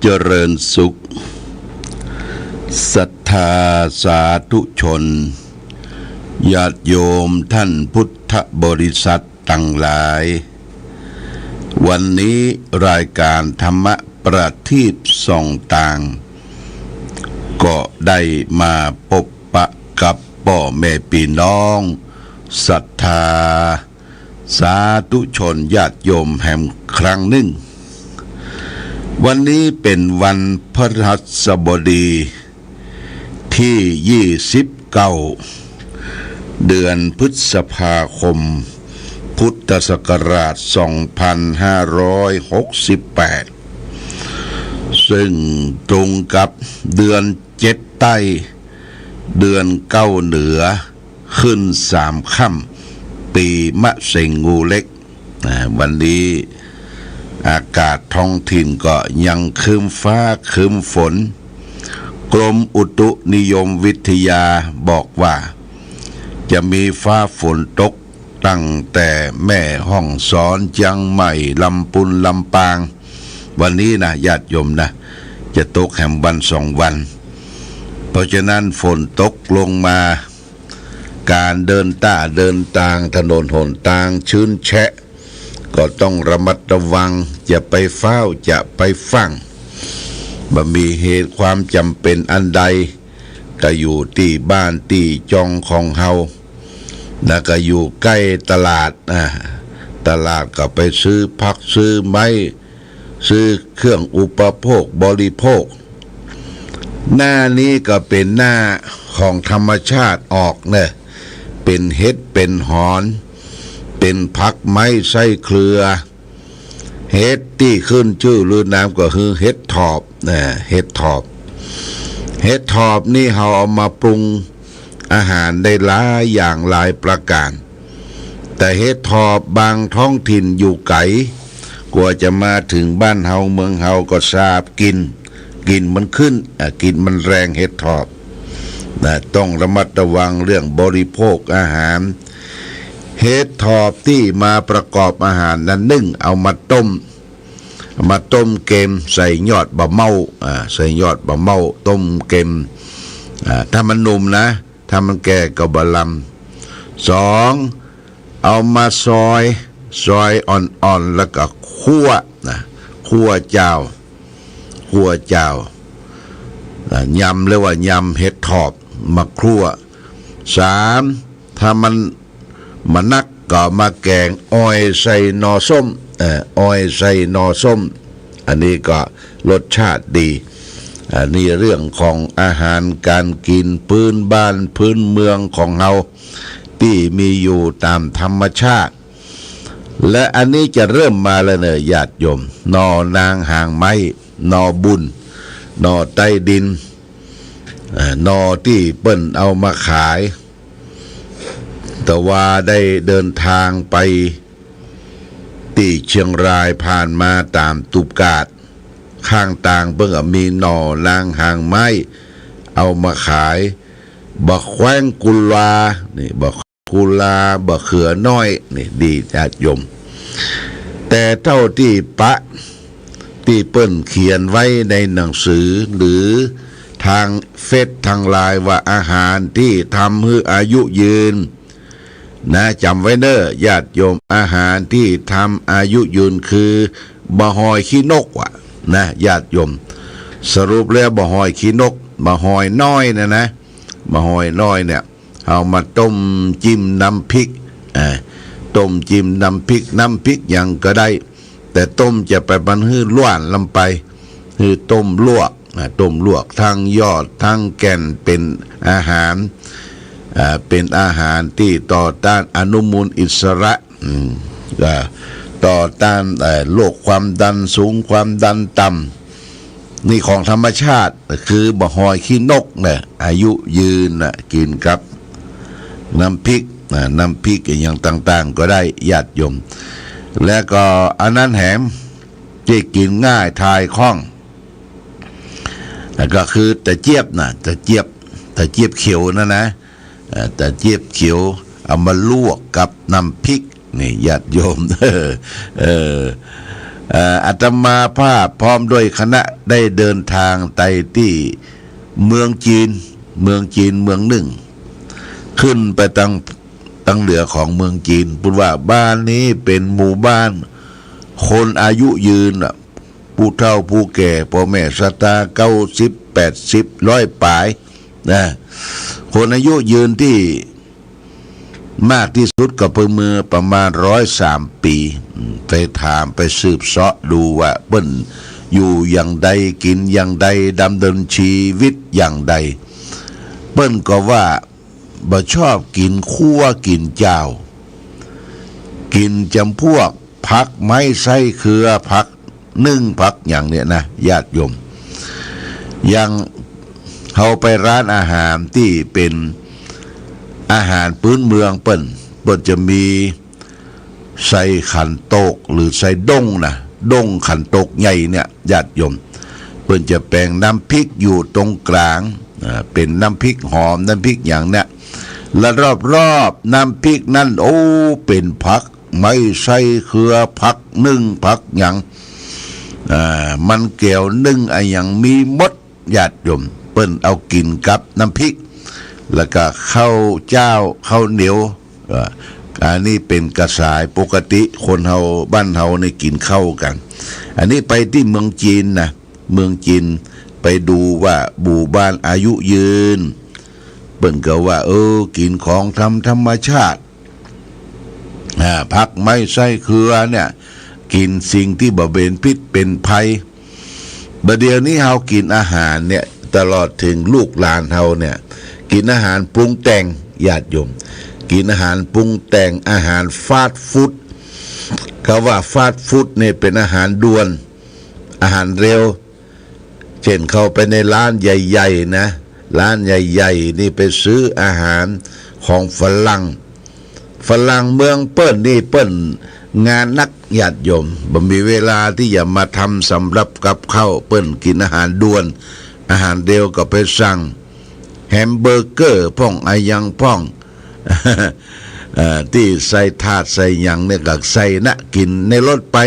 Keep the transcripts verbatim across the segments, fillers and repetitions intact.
เจริญสุข ศรัทธาสาธุชน ญาติโยมท่านพุทธบริษัทตังหลาย วันนี้รายการธรรมะประทีปส่องตาง ก็ได้มาปบปะกับป้อแม่ปี้น้อง ศรัทธาสาธุชนญาติโยมแหมครั้งนึ่ง วันนี้เป๋นวันพฤหัสบดี ตี้ยี่สิบเก้า เดือนพฤษภาคม พุทธศักราชสองพันห้าร้อยหกสิบแปด ซึ่งตรงกับเดือนเจ็ดใต้ เดือนเก๊าเหนือ ขึ้นสามค่ำ ปีมะเสงงูเล็ก นะ วันนี้อากาศท้องถิ่นก็ยังครึ้มฟ้าครึ้มฝน กรมอุตุนิยมวิทยาบอกว่า จะมีฟ้าฝนตกตั้งแต่แม่ฮ่องสอน เจียงใหม่ ลำปูน ลำปาง วันนี้นะ ญาติโยมนะ จะตกแหมวันสองวัน เพราะฉะนั้นฝนตกลงมา ก๋านเดินต้าเดินตาง ถนนหนตางชื้นแฉะ ก็ต้องระมัดระวัง จะไปฟ้าว จะไปฟั่ง บ่มีเหตุความจ๋ำเป๋นอันใด ก็อยู่ตี้บ้านตี้จองของเฮา แล้วก็อยู่ใก้ตลาด อ่า ตลาดก็ไปซื้อผักซื้อไม้ ซื้อเครื่องอุปโภคบริโภค หน้านี้ก็เป๋นหน้าของธรรมชาติออกเน่อ เป๋นเห็ดเป๋นหอน เป๋นผักไม้ไส้เครือ เห็ดตี้ขึ้นจื้อลือนามก็คือเห็ดถอบ นะ เห็ดถอบ เห็ดถอบนี่เฮาเอามาปรุงอาหารได้หลายอย่างหลายประก๋าน แต่เห็ดถอบบางท้องถิ่นอยู่ไก๋ กว่าจะมาเถิงบ้านเฮาเมืองเฮาก็สาบกลิ่น กลิ่นมันขึ้น อ่ะ กลิ่นมันแรง เห็ดถอบ นะ ต้องระมัดระวังเรื่องบริโภคอาหาร เห็ดถอบตี้มาประกอบอาหารนั้นนึ่ง เอามาต้ม เอามาต้มเก็มใส่ยอดบ่าเม้า อ่า ใส่ยอดบ่าเม้าต้มเก็ม อ่า ถ้ามันหนุ่มนะ ถ้ามันแก่ก็บ่ลำ สอง เอามาซอย ซอยอ่อนๆ แล้วก็คั่วนะ คั่วเจ้า คั่วเจ้า อ่า ยำ เรียกว่ายำเห็ดถอบ มาคั่ว สาม ถ้ามัน มันนักก็เอามาแก๋ง อ่อยใส่หน่อส้ม เอ่อ อ่อยใส่หน่อส้ม อันนี้ก็รสชาติดี อันนี้เรื่องของอาหารก๋านกิ๋นพื้นบ้านพื้นเมืองของเฮา ตี้มีอยู่ต๋ามธรรมชาติ และอันนี้จะเริ่มมาแล้วเน่อ ญาติโยม หน่อนางหางไม้ หน่อบุญ หน่อใต้ดิน เอ่อ หน่อตี้เปิ้นเอามาขาย แต่ว่าได้เดินตางไปตี้เจียงราย ผ่านมาต๋ามตูบกาด ข้างตางเปิ้นก็มีหน่อนางหางไม้ เอามาขาย บ่าแขวงกุลา นี่ บ่ากุลา บ่าเขือน้อย นี่ ดี ญาติโยม แต่เต้าตี้ปะ ตี้เปิ้นเขียนไว้ในหนังสือ หรือตางเฟซตางไลน์ ว่าอาหารตี้ทำหื้ออายุยืน นะ จ๋ำไว้เน่อ ญาติโยม อาหารตี้ทำอายุยืนคือบ่าหอยขี้นกว่ะ นะ ญาติโยม สรุปแล้วบ่าหอยขี้นก บ่าหอยน้อยเนี่ยนะ บ่าหอยน้อยเนี่ย เอามาต้มจิ้มน้ำพริก อ่า ต้มจิ้มน้ำพริก น้ำพริกหยังก็ได้ แต่ต้มจะไปบ่หื้อล้วนลำไป คือต้มลวก อ่า ต้มลวก ตึงยอดตึงแก่น เป๋นอาหาร อ่า เป๋นอาหารตี้ต่อต้านอนุมูลอิสระ อืม อ่า ต่อต้าน เอ่อ โรคความดันสูง ความดันต่ำ นี่ของธรรมชาติ คือบ่าหอยขี้นกเนี่ย อายุยืนน่ะ กิ๋นกับน้ำพริก อ่า น้ำพริกอะหยังต่างๆ ก็ได้ ญาติโยม และก็อันนั้นแหม ตี้กิ๋นง่าย ถ่ายคล่อง แล้วก็คือตะเจี๊ยบน่ะ ตะเจี๊ยบ ตะเจี๊ยบเขียวนั่นนะ เอ่อ ตะเจี๊ยบเขียว เอามาลวกกับน้ำพริก นี่ ญาติโยม เออ เอ่อ อาตมาภาพพร้อมด้วยคณะได้เดินทางไปตี้เมืองจีน เมืองจีนเมืองนึ่ง ขึ้นไปตัง ตังเหนือของเมืองจีน ปู้นว่าบ้านนี้เป๋นหมู่บ้านคนอายุยืนน่ะ ผู้เฒ่าผู้แก่ ป้อแม่ศรัทธา เก้าสิบ แปดสิบ ร้อยป๋ายนะ คนอายุยืนตี้ มากตี้สุดก็เปิ้นเมื่อประมาณร้อยสามปี๋ อืม ไปถามไปสืบเสาะดูว่าเปิ้นอยู่อย่างใด กิ๋นอย่างใด ดำเนินชีวิตอย่างใด เปิ้นก็ว่าบ่ชอบกิ๋นคั่วกิ๋นจาว กิ๋นจ๋ำพวกผักไม้ไส้เครือ ผักนึ่งผักหยังเนี่ยนะ ญาติโยม อย่างเฮาไปร้านอาหารตี้เป๋นอาหารปื๊นเมืองเปิ้น เปิ้นจะมีใส่ขันโตกหรือใส่ด้งนะ ด้งขันโตกใหญ่เนี่ย ญาติโยม เปิ้นจะแป๋งน้ำพริกอยู่ตรงก๋าง อ่า เป๋นน้ำพริกหอม น้ำพริกหยังเนี่ย และรอบๆ น้ำพริกนั้น โอ้ เป๋นผักไม้ไส้เครือ ผักนึ่งผักหยัง อ่า มันแก๋วนึ่งอะหยังมีหมด ญาติโยม เปิ้นเอากิ๋นกับน้ำพริก แล้วก็ข้าวเจ้า ข้าวเหนียว เอ่อ อันนี้เป๋นกระสาย ปกติคนเฮา บ้านเฮานี่กิ๋นข้าวกั๋น อันนี้ไปตี้เมืองจีนนะ เมืองจีน ไปดูว่าหมู่บ้านอายุยืน เปิ้นก็ว่า เออ กิ๋นของต๋ามธรรมชาติ อ่า ผักไม้ไส้เครือเนี่ย กิ๋นสิ่งตี้บ่เป๋นพิษเป๋นภัย บ่าเดี่ยวนี้เฮากิ๋นอาหารเนี่ย ตลอดเถิงลูกหลานเฮาเนี่ย กิ๋นอาหารปรุงแต่ง ญาติโยม กิ๋นอาหารปรุงแต่ง อาหารฟาสต์ฟู้ด เขาว่าฟาสต์ฟู้ดเนี่ยเป๋นอาหารด่วน อาหารเร็ว เช่นเข้าไปในร้านใหญ่ๆ นะ ร้านใหญ่ๆ นี่ไปซื้ออาหารของฝรั่ง ฝรั่งเมืองเปิ้นนี่เปิ้นงานนัก ญาติโยม บ่มีเวลาตี้จะมาทำสำรับกับข้าว เปิ้นกิ๋นอาหารด่วน อาหารเร็วก็ไปสั่งแฮมเบอร์เกอร์พ่อง อะหยังพ่อง เอ่อ ตี้ใส่ถาดใส่หยังเนี่ยก็ใส่นะ กิ๋นในรถไป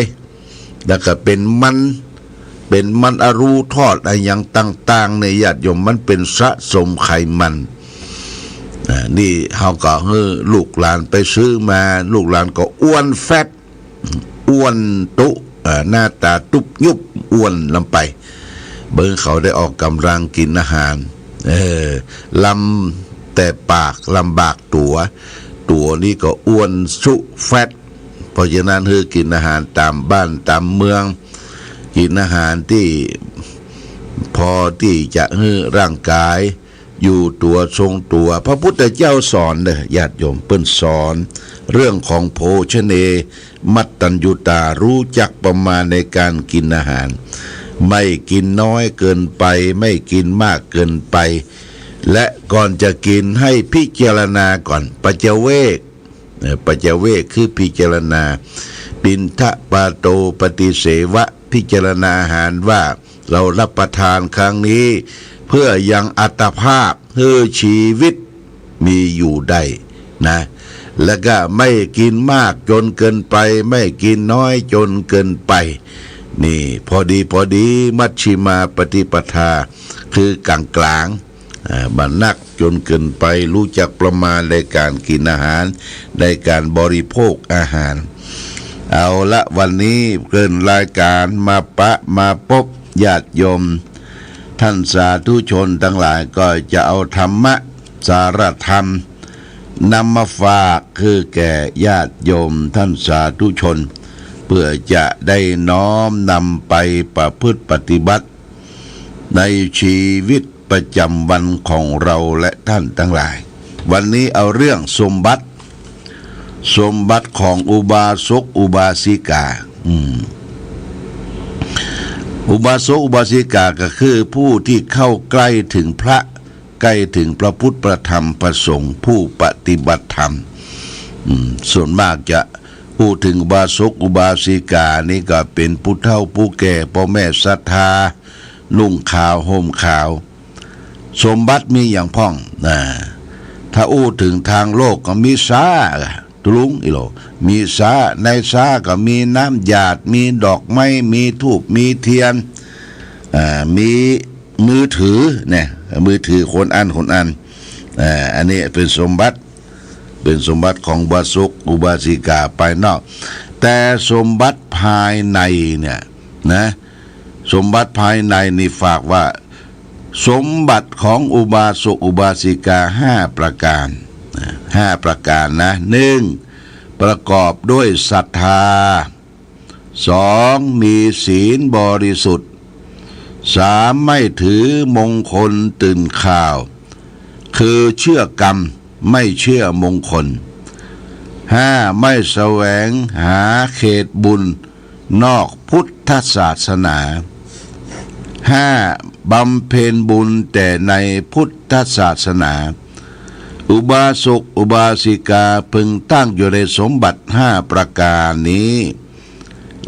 แล้วก็เป๋นมัน เป๋นมันอะรูทอดอะหยังต่างๆ เนี่ย ญาติโยม มันเป๋นสะสมไขมัน อ่า นี่เฮาก็หื้อลูกหลานไปซื้อมา ลูกหลานก็อ้วนแฟด อ้วนตุ๊ อ่า หน้าต๋าตุ๊บยุบ อ้วนลำไป เบิ่งเขาได้ออกก๋ำลังกิ๋นอาหาร เออ ลำแต่ปาก ลำบากตั๋ว ตั๋วนี่ก็อ้วนซุแฟด เพราะฉะนั้นหื้อกิ๋นอาหารต๋ามบ้านต๋ามเมือง กิ๋นอาหารตี้พอตี้จะหื้อร่างก๋ายอยู่ตั๋วทรงตั๋ว พระพุทธเจ้าสอนเน่อ ญาติโยม เปิ้นสอนเรื่องของโภชเน มัตตัญญูตา รู้จักประมาณในการกิ๋นอาหาร ไม่กิ๋นน้อยเกินไป ไม่กิ๋นมากเกินไป และก่อนจะกิ๋นให้พิจารณาก่อน ปัจจเวก เอ่อ ปัจจเวกคือพิจารณา ปิณฑปาโตปฏิเสวะ พิจารณาอาหารว่าเรารับประทานครั้งนี้ เพื่อยังอัตภาพ หื้อชีวิตมีอยู่ได้นะ แล้วก็ไม่กิ๋นมากจนเกินไป ไม่กิ๋นน้อยจนเกินไป นี่ พอดีพอดี มัชฌิมาปฏิปทา คือกลางๆ อ่า บ่นักจนเกินไป รู้จักประมาณในการกิ๋นอาหาร ในการบริโภคอาหาร เอาละ วันนี้เกริ่นรายการมาปะมาปบญาติโยม ท่านสาธุชนตังหลายก็จะเอาธรรมะ สารธรรม นำมาฝากคือแก่ญาติโยมท่านสาธุชน เพื่อจะได้น้อมนำไปประพฤติปฏิบัติ ในชีวิตประจ๋ำวันของเราและท่านตังหลาย วันนี้เอาเรื่องสมบัติ สมบัติของอุบาสกอุบาสิกา อืม อุบาสกอุบาสิกาก็คือผู้ที่เข้าใกล้เถิงพระ ใกล้เถิงพระพุทธพระธรรมพระสงฆ์ ผู้ปฏิบัติธรรม อืม ส่วนมากจะอู้เถิงอุบาสกอุบาสิกานี่ก็เป๋นผู้เฒ่าผู้แก่ ป้อแม่ศรัทธา นุ่งขาวห่มขาว สมบัติมีหยังพ่อง อ่า ถ้าอู้เถิงตางโลกก็มีสา ตะลุงอี้โหล มีซ้า ในซ้าก็มีน้ำหยาด มีดอกไม้ มีธูป มีเทียน อ่า มีมือถือเนี่ย มือถือคนอันคนอัน อ่า อันนี้เป๋นสมบัติ เป๋นสมบัติของอุบาสกอุบาสิกาภายนอก แต่สมบัติภายในเนี่ยนะ สมบัติภายในนี่ฝากว่า สมบัติของอุบาสกอุบาสิกาห้าประการ ห้าประการนะ หนึ่ง ประกอบด้วยศรัทธา สอง มีศีลบริสุทธิ์ สาม ไม่ถือมงคลตื่นข่าว คือเชื่อกรรม ไม่เชื่อมงคล ห้า ไม่แสวงหาเขตบุญนอกพุทธศาสนา ห้า บำเพ็ญบุญแต่ในพุทธศาสนา อุบาสกอุบาสิกาพึงตั้งอยู่ในสมบัติห้าประการนี้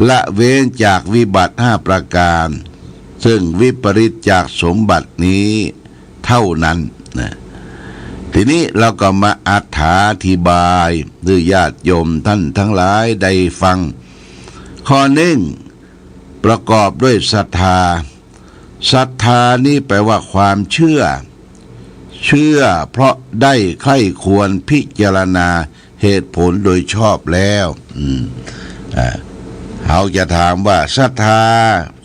ละเว้นจากวิบัติห้าประการ ซึ่งวิปริตจากสมบัตินี้เท่านั้นนะ ทีนี้เราก็มาอธิบายหื้อญาติโยมท่านทั้งหลายได้ฟัง ข้อหนึ่ง ประกอบด้วยศรัทธา ศรัทธานี้แปลว่าความเชื่อ เชื่อเพราะได้ใคร่ครวญพิจารณาเหตุผลโดยชอบแล้ว อืม อ่า เฮาจะถามว่าศรัทธา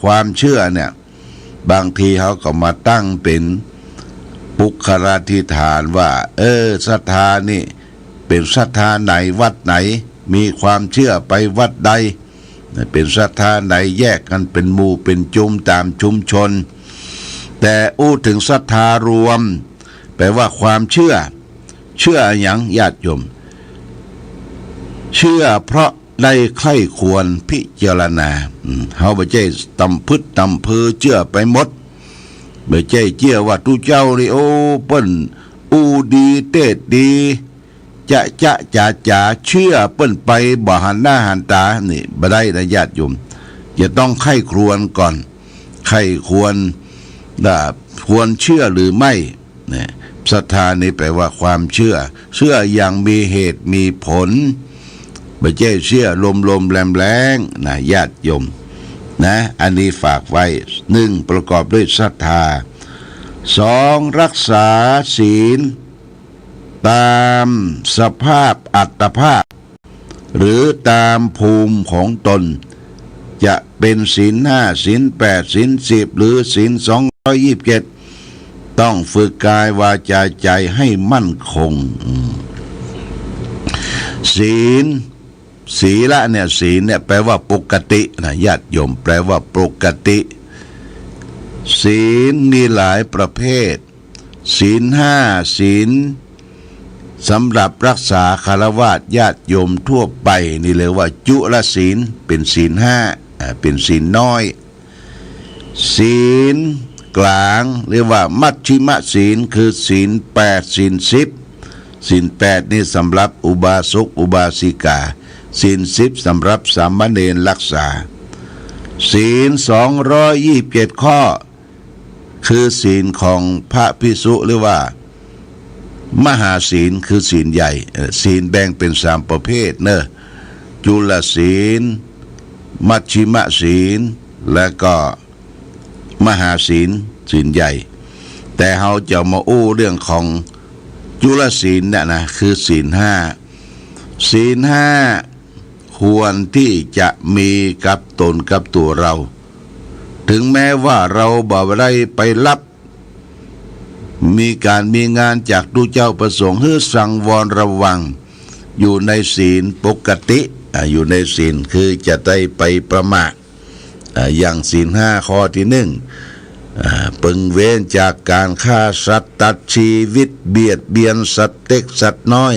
ความเชื่อเนี่ย บางทีเฮาก็มาตั้งเป๋นปุคคลาธิฐานว่า เออ ศรัทธานี่เป๋นศรัทธาไหน วัดไหน มีความเชื่อไปวัดใด เป๋นศรัทธาไหน แยกกั๋นเป๋นหมู่เป๋นจุมต๋ามชุมชน แต่อู้เถิงศรัทธารวม แปลว่าความเชื่อ เชื่ออะหยังญาติโยม เชื่อเพราะได้ใคร่ครวญพิจารณา อืม เฮาบ่ใจ้ตำพึดตำเภอเจื้อไปหมด บ่ใจ้เจื้อว่าตุ๊เจ้านี่ โอ้ เปิ้นอู้ดีเตศน์ดี จะจะจ๋าจ๋า เจื้อเปิ้นไปบ่หันหน้าหันต๋า นี่บ่ได้นะญาติโยม จะต้องใคร่ครวญก่อน ใคร่ครวญ ว่าควรเชื่อหรือไม่ เนี่ย ศรัทธานี่แปลว่าความเชื่อ เชื่ออย่างมีเหตุมีผล บ่ใจ้เชื่อลมๆแลมๆนะญาติโยมนะ อันนี้ฝากไว้ หนึ่ง ประกอบด้วยศรัทธา สอง รักษาศีล ต๋ามสภาพอัตภาพ หรือต๋ามภูมิของตน จะเป๋นศีลห้า ศีลแปด ศีลสิบ หรือศีลสองร้อยยี่สิบเจ็ด ต้องฝึกกายวาจาใจให้มั่นคง อืม ศีล ศีละเนี่ย ศีลเนี่ยแปลว่าปกตินะญาติโยม แปลว่าปกติ ศีลมีหลายประเภท ศีลห้า ศีลสำหรับรักษาฆราวาสญาติโยมทั่วไป นี่เรียกว่าจุลศีล เป๋นศีลห้า อ่า เป๋นศีลน้อย ศีลกลางเรียกว่ามัชฌิมศีล คือศีลแปด ศีลสิบ ศีลแปดนี่สำหรับอุบาสกอุบาสิกา ศีลสิบสำหรับสามเณรรักษา ศีลสองร้อยยี่สิบเจ็ดข้อ คือศีลของพระภิกษุ หรือว่ามหาศีล คือศีลใหญ่ เอ่อ ศีลแบ่งเป๋นสามประเภทเนอะ จุลศีล มัชฌิมศีล และก็มหาศีล ศีลใหญ่ แต่เฮาจะมาอู้เรื่องของจุลศีลเนี่ยนะ คือศีลห้า ศีลห้า ควรตี้จะมีกับต๋นกับตั๋วเฮา เถิงแม้ว่าเฮาบ่ได้ไปฮับ มีก๋านมีงานจากตุ๊เจ้าพระสงฆ์ หื้อสังวรระวัง อยู่ในศีลปกติ อ่า อยู่ในศีล คือจะได้ไปประมาท อ่า อย่างศีลห้าข้อตี้หนึ่ง อ่า เปิงเว้นจากก๋านฆ่าสัตว์ ตัดชีวิต เบียดเบียนสัตว์เล็กสัตว์น้อย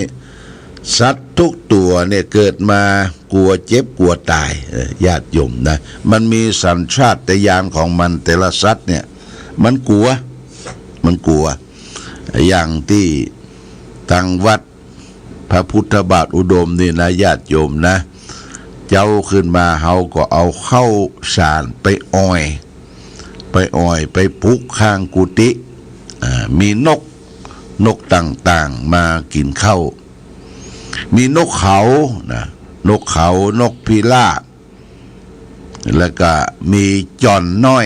สัตว์ทุกตั๋วเนี่ยเกิดมากั๋วเจ็บกั๋วต๋าย เออ ญาติโยมนะ มันมีสัญชาตญาณของมัน แต่ละสัตว์เนี่ย มันกั๋ว มันกั๋ว อย่างตี้ตางวัดพระพุทธบาทอุดมนี่นะ ญาติโยมนะ เจ๊าขึ้นมาเฮาก็เอาข้าวสารไปอ่อย ไปอ่อย ไปปลูกข้างกุฏิ อ่า มีนก นกต่างๆ มากิ๋นข้าว มีนกเขานะ นกเขา นกพิราบ แล้วก็มีจ่อนน้อย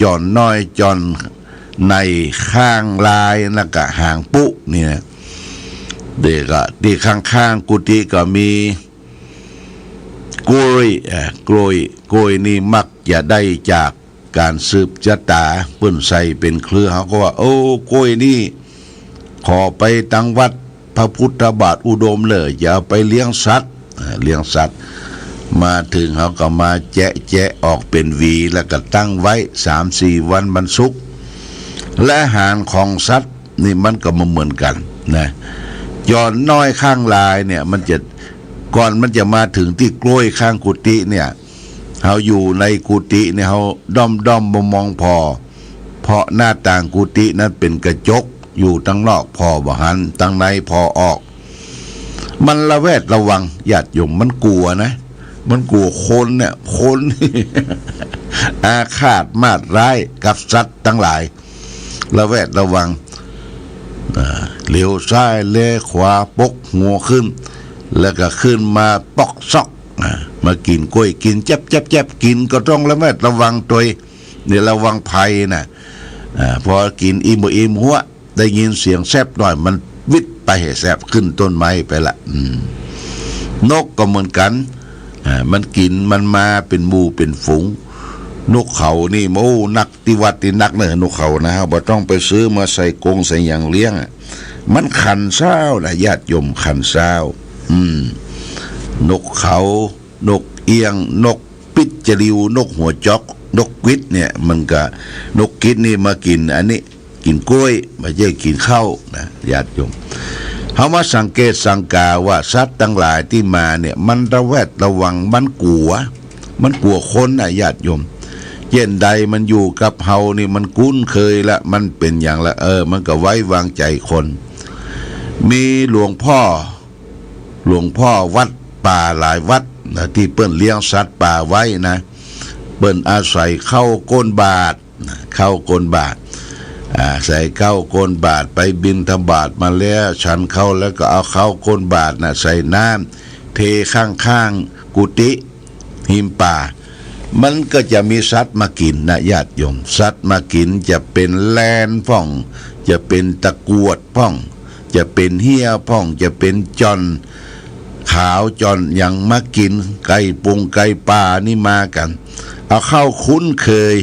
จ่อนน้อย จ่อนในข้างลาย แล้วก็หางปุ๊นี่นะ เดี๋ยวก็ตี้ข้างๆ กุฏิก็มีกล้วย เอ่อ กล้วย กล้วยนี่มักจะได้จากก๋านสืบจะต๋า เปิ้นใส่เป๋นเครือ เฮาก็ว่า โอ้ กล้วยนี่ ขอไปตังวัดพระพุทธบาทอุดมเลย จะเอาไปเลี้ยงสัตว์ อ่า เลี้ยงสัตว์ มาเถิงเฮาก็มาแจะแจะออกเป๋นหวี แล้วก็ตั้งไว้สามสี่วัน วันศุกร์ และอาหารของสัตว์นี่มันก็บ่เหมือนกั๋นนะ จ่อนน้อยข้างลายเนี่ย มันจะ ก่อนมันจะมาเถิงตี้กล้วยข้างกุฏิเนี่ย เฮาอยู่ในกุฏิเนี่ย เฮาด้อมๆ มองๆ ผ่อ เพราะหน้าต่างกุฏินั้นเป๋นกระจก อยู่ตังนอกผ่อบ่หัน ตังในผ่อออก มันระแวดระวัง ญาติโยม มันกั๋วนะ มันกั๋วคนเนี่ย คน อาฆาตมาดร้ายกับสัตว์ตังหลาย ระแวดระวัง อ่า เหลียวซ้ายแลขวา ปกหัวขึ้น แล้วก็ขึ้นมาป๊อกซอก อ่า มากิ๋นกล้วย กิ๋นแจ๊บๆๆ กิ๋นก็ต้องระแวดระวังตวย เนี่ย ระวังภัยนะ อ่า พอกิ๋นอิ่มบ่อิ่มหัว ได้ยินเสียงแซบหน่อย มันวิดไปแหะแซบ ขึ้นต้นไม้ไปละ อืม นกก็เหมือนกั๋น อ่า มันกิ๋น มันมาเป๋นหมู่เป๋นฝูง นกเขานี่ โอ้ นัก ตี้วัดนี่นักเน่อ นกเขานะ เฮาบ่ต้องไปซื้อมาใส่กรงใส่หยังเลี้ยงอะ มันขันเซ้านะ ญาติโยม ขันเซ้า อืม นกเขา นกเอี้ยง นกปิดจลิว นกหัวจ๊อก นกกวิดเนี่ย มันก็ นกกวิดนี่มากิ๋นอันนี้ กิ๋นกล้วย บ่ใจ้กิ๋นข้าวนะ ญาติโยม เฮามาสังเกตสังกาว่าสัตว์ตังหลายตี้มาเนี่ย มันระแวดระวัง มันกั๋ว มันกั๋วคนนะ ญาติโยม เจ้นใดมันอยู่กับเฮานี่ มันคุ้นเคยละ มันเป๋นหยังละ เออ มันก็ไว้วางใจ๋คน มีหลวงพ่อ หลวงพ่อวัดป่าหลายวัดนะ ตี้เปิ้นเลี้ยงสัตว์ป่าไว้นะ เปิ้นอาศัยข้าวก้นบาตรนะ ข้าวก้นบาตร อาศัยข้าวก้นบาตร ไปบิณฑบาตมาแล้ว ฉันข้าวแล้วก็เอาข้าวก้นบาตรนะ ใส่น้ำ เทข้างๆ กุฏิ ฮิมป่า มันก็จะมีสัตว์มากิ๋นนะ ญาติโยม สัตว์มากิ๋น จะเป๋นแลนพ่อง จะเป๋นตะกรวดพ่อง จะเป๋นเฮี้ยพ่อง จะเป๋นจ่อนขาว จ่อนหยังมากิ๋น ไก่ปงไก่ป่านี่มากั๋น เอาข้าวคุ้นเคย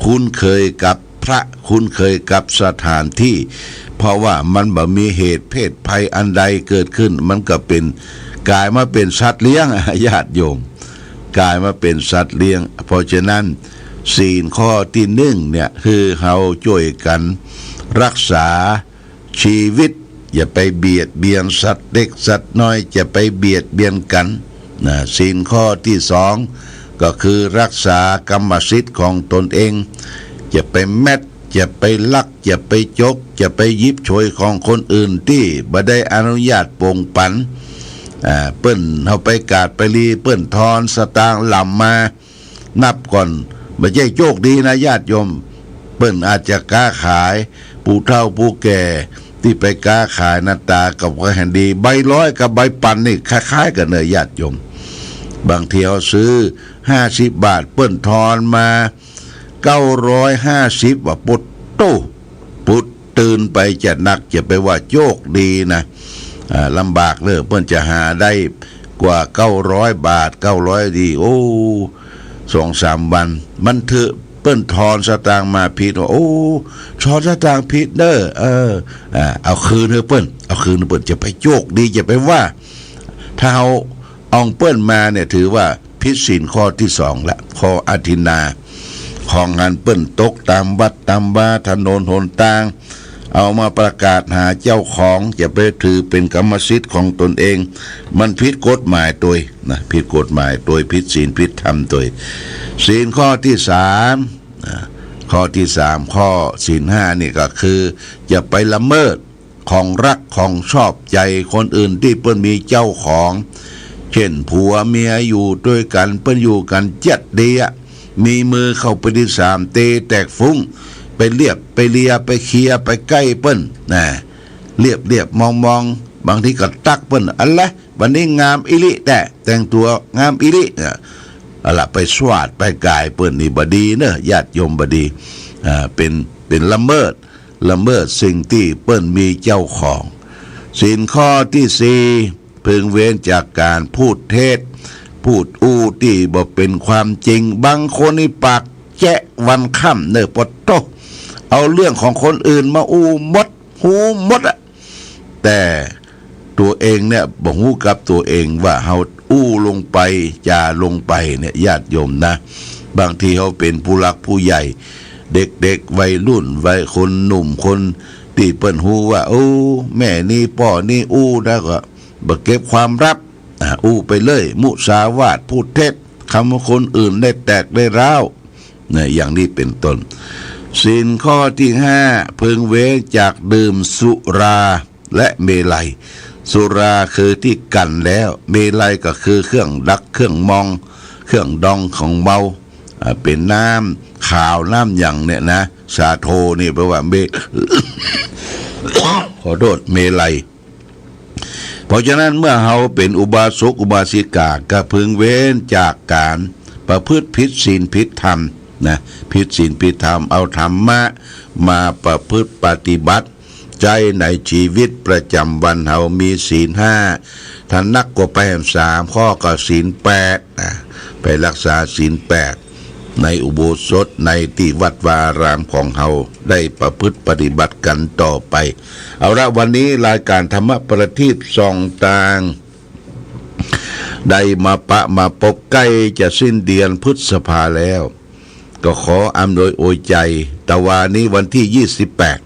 คุ้นเคยกับพระ คุ้นเคยกับสถานตี้ เพราะว่ามันบ่มีเหตุเพศภัยอันใดเกิดขึ้น มันก็เป๋น ก๋ายมาเป๋นสัตว์เลี้ยง ญาติโยม ก๋ายมาเป๋นสัตว์เลี้ยง เพราะฉะนั้น ศีลข้อตี้นึ่งเนี่ย คือเฮาจ้วยกั๋นรักษา ชีวิต อย่าไปเบียดเบียนสัตว์เล็กสัตว์น้อย อย่าไปเบียดเบียนกั๋นนะ ศีลข้อตี้สอง ก็คือรักษากรรมสิทธิ์ของตนเอง อย่าไปแม็ด อย่าไปลัก อย่าไปจก อย่าไปหยิบฉวยของคนอื่นตี้บ่ได้อนุญาตปงปั๋น อ่า เปิ้นเฮาไปกาดไปลี เปิ้นทอนสตางค์หล่ำมา นับก่อน บ่ใจ้โจคดีนะ ญาติโยม เปิ้นอาจจะก๊าขาย ผู้เฒ่าผู้แก่ตี้ไปก๊าขาย หน้าต๋าก็บ่หันดี ใบร้อยกับใบปันนี่คล้ายๆ กั๋นเน่อ ญาติโยม บางทีเฮาซื้อห้าสิบบาท เปิ้นทอนมาเก้าร้อยห้าสิบ ว่า ปุ๊ดโต้ ปุ๊ด ตื่นไปจะนัก จะไปว่าโจคดีนะ อ่า ลำบากเน่อ เปิ้นจะหาได้กว่าเก้าร้อยบาท เก้าร้อยดี โอ้ สองสามวัน มันเถอะ เปิ้นทอนสตางค์มาผิด ว่า โอ้ ทอนสตางค์ผิดเน่อ เออ อ่า เอาคืนหื้อเปิ้น เอาคืนหื้อเปิ้น จะไปโจคดี จะไปว่า ถ้าเฮาอ่องเปิ้นมาเนี่ย ถือว่าผิดศีลข้อตี้สองละ ข้ออทินนา ของอันเปิ้นตกต๋ามวัดต๋ามวา ถนนหนตาง เอามาประกาศหาเจ้าของ จะไปถือเป๋นกรรมสิทธิ์ของตนเอง มันผิดกฎหมายตวยนะ ผิดกฎหมายตวย ผิดศีลผิดธรรมตวย ศีลข้อตี้สามนะ ข้อตี้สาม ข้อศีลห้านี่ก็คือ อย่าไปละเมิดของรักของชอบใจ๋คนอื่นตี้เปิ้นมีเจ้าของ เช่น ผัวเมียอยู่ตวยกั๋น เปิ้นอยู่กั๋นเจียดดีอะ มีมือเข้าไปตี้สาม ตีแตกฟุ้ง ไปเลียบไปเลีย ไปเคลียร์ ไปใก้เปิ้นนะ เลียบเลียบมองมอง บางทีก็ตั๊กเปิ้น อันแล วันนี้งามอีหลีแต๊ แต่งตั๋วงามอีหลี เนี่ย เอาละ ไปสวาดไปก๋ายเปิ้นนี่บ่ดีเน่อ ญาติโยม บ่ดี อ่า เป๋น เป๋นละเมิด ละเมิดสิ่งตี้เปิ้นมีเจ้าของ ศีลข้อตี้สี่ พึงเว้นจากก๋านพูดเท็จ พูดอู้ตี้บ่เป๋นความจริง บางคนนี่ปากแจ๊ะวันค่ำเน่อ ปะโธ่ เอาเรื่องของคนอื่นมาอู้หมด ฮู้หมดอะ แต่ตั๋วเองเนี่ยบ่ฮู้กับตั๋วเองว่าเฮาอู้ลงไป จ๋าลงไปเนี่ย ญาติโยมนะ บางทีเฮาเป๋นผู้หลักผู้ใหญ่ เด็กๆ วัยรุ่น วัย คนหนุ่ม คนตี้เปิ้นฮู้ว่า โอ้ แม่นี่ป้อนี่อู้ แล้วก็บ่เก็บความลับ อ่า อู้ไปเลย มุสาวาท พูดเท็จ ทำหื้อคนอื่นได้แตกได้ร้าว นะ อย่างนี้เป๋นต้น ศีลข้อตี้ห้า พึงเว้นจากดื่มสุราและเมลัย สุราคือตี้กั๋นแล้ว เมลัยก็คือเครื่องดัก เครื่องมอง เครื่องดองของเมา อ่า เป๋นน้ำขาวน้ำหยังเนี่ยนะ สาโทนี่แปลว่าเม ขอโทษ เมลัย เพราะฉะนั้นเมื่อเฮาเป๋นอุบาสกอุบาสิกา ก็พึงเว้นจากก๋านประพฤติผิดศีลผิดธรรมนะ ผิดศีลผิดธรรม เอาธรรมะมาประพฤติปฏิบัติใจ๊ในชีวิตประจ๋ำวันเฮา มีศีลห้า ถ้านักกว่าไปแหมสามข้อก็ศีลแปดนะ ไปรักษาศีลแปด ในอุโบสถ ในตี้วัดวาอารามของเฮา ได้ประพฤติปฏิบัติกั๋นต่อไป เอาละ วันนี้รายก๋านธรรมะประทีปส่องตาง ได้มาปะมาปบ ใก้จะสิ้นเดือนพฤษภาแล้ว ก็ขออำนวยอวยใจ๋ ตะวานี้วันตี้ยี่สิบแปด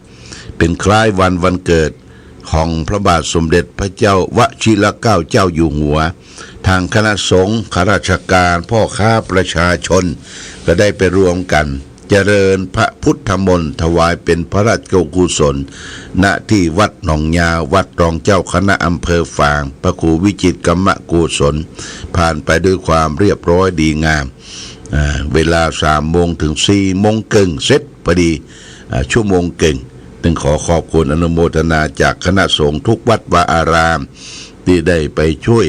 เป๋นคล้ายวัน วันเกิดของพระบาทสมเด็จพระเจ้าวชิรเกล้าเจ้าอยู่หัว ตางคณะสงฆ์ ข้าราชก๋าน ป้อค้า ประชาชน ก็ได้ไปรวมกั๋นเจริญพระพุทธมนต์ ถวายเป๋นพระราชกุศล ณ ตี้วัดหนองยาว วัดรองเจ้าคณะอำเภอฝาง พระครูวิจิตรกรรมโกศล ผ่านไปด้วยความเรียบร้อยดีงาม อ่า เวลาสามโมงเถิงสี่โมงเกิ่ง เสร็จพอดี อ่า ชั่วโมงเกิ่ง ต้องขอขอบคุณอนุโมทนาจากคณะสงฆ์ทุกวัดวาอาราม ตี้ได้ไปช่วย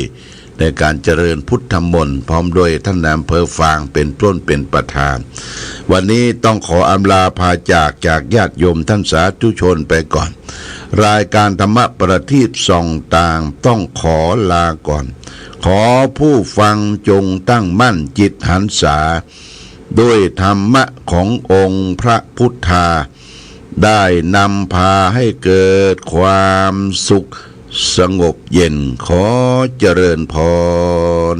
ในก๋านเจริญพุทธมนต์ พร้อมด้วยต้านนายอำเภอฝางเป๋นต้นเป๋นประธาน วันนี้ต้องขออำลาพาจาก จากญาติโยมต้านสาธุชนไปก่อน รายก๋านธรรมะประทีปส่องตางต้องขอลาก่อน ขอผู้ฟังจงตั้งมั่นจิตหันษา ด้วยธรรมะขององค์พระพุทธา ได้นำพาให้เกิดความสุขสงบเย็น ขอเจริญพร